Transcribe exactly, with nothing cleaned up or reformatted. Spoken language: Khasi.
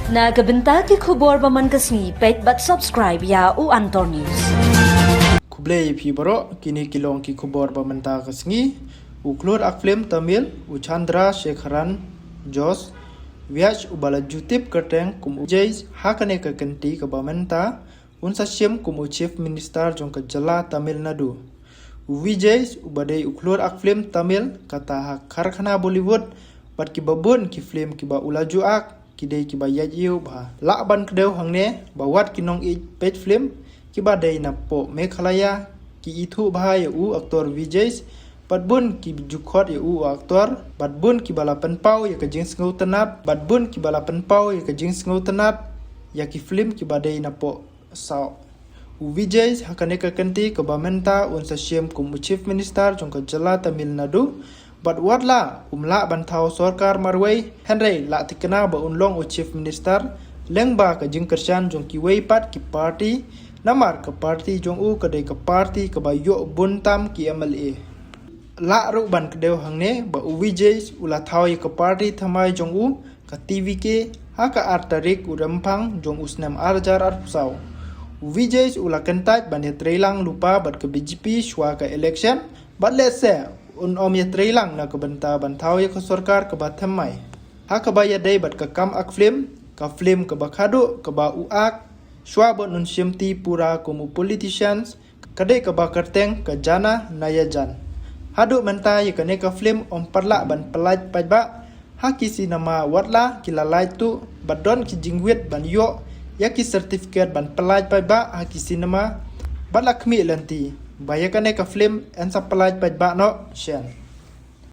Na ka bynta ki khubor ba man ka sngi, peit bad subscribe ïa u Antor News. Khublei phi baroh, kine ki long ki khubor ba mynta ka sngi. U khlur ak film Tamil, u Chandra Sekharan Joss Vyas, uba la ju tip kyrteng kum u Vijay ha kane ka kynti kaba mynta, un sa shim kum u Chief Minister jong ka jylla Tamil Nadu. U Vijay uba dei u khlur ak film Tamil kata ha karkhana Bollywood, bad kiba bun ki film kiba u la ju ak ki dei kiba ïaid ïew bha. Lah ban kdew hangne ba wat ki nongïeit peit film kiba dei napoh Meghalaya ki ithuh bha ïa u actor Vijay, bad bun ki ju khot ïa u actor, bad bun kiba la pynpaw ïa ka jingsngewtynnat, bad bun kiba la pynpaw ïa ka jingsngewtynnat ïa ki film kiba dei napoh South. U Vijay ha kane ka kynti kaba mynta un sa shim kum u Chief Minister jong ka jylla Tamil Nadu, bad wat la um lah ban thaw sorkar marwei, hynrei la tikna ba un long u Chief Minister lyngba ka jingkyrshan jong kiwei pat ki party, namar ka party jong u ka dei ka party kaba ïoh bun tam ki M L A. Lah ruh ban kdew hangne ba u Vijay u la thaw ïa ka party thymmai jong u, ka T V K, ha ka ar tarik u Rymphang jong u snem ar hajar arphew saw. U Vijay u la kyntait ban ïatreilang lypa bad ka B J P shuwa ka election, bad lehse un ym ïatreilang na ka bynta ban thaw ïa ka sorkar kaba thymmai. Ha kaba ïadei bad ka kam ak film, ka film kaba khadduh kaba u ak shuwa ban un shimti pura kum u politicians, ka dei kaba kyrteng ka Jana Naya Jana. Haduh mynta ïa kane ka film ym pat lah ban pyllait paidbah ha ki cinema, wat la ki la lait tuh, bad don ki jingwit ban ïoh ïa ki certificate ban pyllait paidbah ha ki cinema, bad la khmih lynti ba ïa kane ka film yn sa pyllait paidbah noh shen.